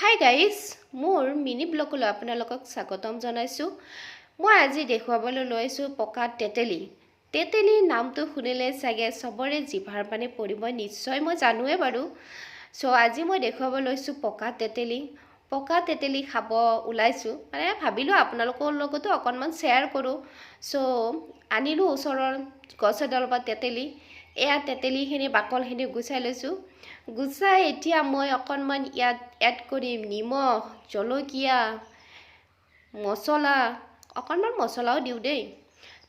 Hi guys, মোৰ mini ব্লগলৈ আপোনালোকক স্বাগতম জনাইছোঁ। মই আজি দেখুৱাবলৈ লৈছোঁ পকা তেতেলী। তেতেলীৰ নামটো শুনিলে চাগে চবৰে জিভাৰ পানী পৰিব নিশ্চয়, মই জানোৱে বাৰু। চ' আজি মই দেখুৱাব লৈছোঁ পকা তেতেলী। পকা তেতেলী খাব ওলাইছোঁ, মানে ভাবিলোঁ আপোনালোকৰ লগতো অকণমান শ্বেয়াৰ কৰোঁ। চ' আনিলোঁ ওচৰৰ গছ এডালৰ পৰা তেতেলী। এয়া তেতেলীখিনি বাকলখিনি গুচাই লৈছোঁ। গুচাই এতিয়া মই অকণমান ইয়াত এড কৰিম নিমখ, জলকীয়া, মছলা, অকণমান মছলাও দিওঁ দেই।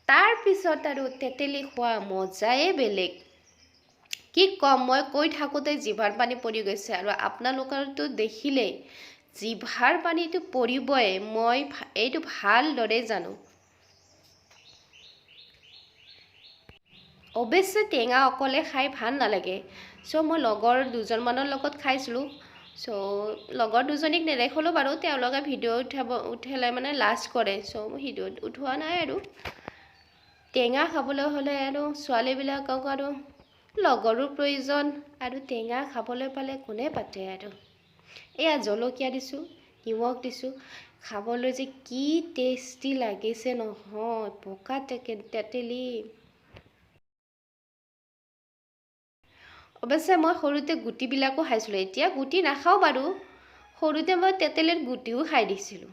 তাৰপিছত আৰু তেতেলী খোৱা মজাই বেলেগ। কি ক'ম, মই কৈ থাকোঁতে জিভাৰ পানী পৰি গৈছে আৰু আপোনালোকৰতো দেখিলেই জিভাৰ পানীটো পৰিবই, মই এইটো ভালদৰে জানো। অৱশ্যে টেঙা অকলে খাই ভাল নালাগে। চ' মই লগৰ দুজনমানৰ লগত খাইছিলোঁ। চ' লগৰ দুজনীক নেদেখালোঁ বাৰু, তেওঁলোকে ভিডিঅ' উঠাব উঠালে মানে লাজ কৰে। চ' মই ভিডিঅ'ত উঠোৱা নাই। আৰু টেঙা খাবলৈ হ'লে আৰু ছোৱালীবিলাকক আৰু লগৰো প্ৰয়োজন, আৰু টেঙা খাবলৈ পালে কোনে পাতে আৰু। এয়া জলকীয়া দিছোঁ, নিমখ দিছোঁ, খাবলৈ যে কি টেষ্টি লাগিছে নহয় পকা তেতেলী। অৱশ্যে মই সৰুতে গুটিবিলাকো খাইছিলোঁ, এতিয়া গুটি নাখাওঁ বাৰু। সৰুতে মই তেতেলীৰ গুটিও খাই দিছিলোঁ।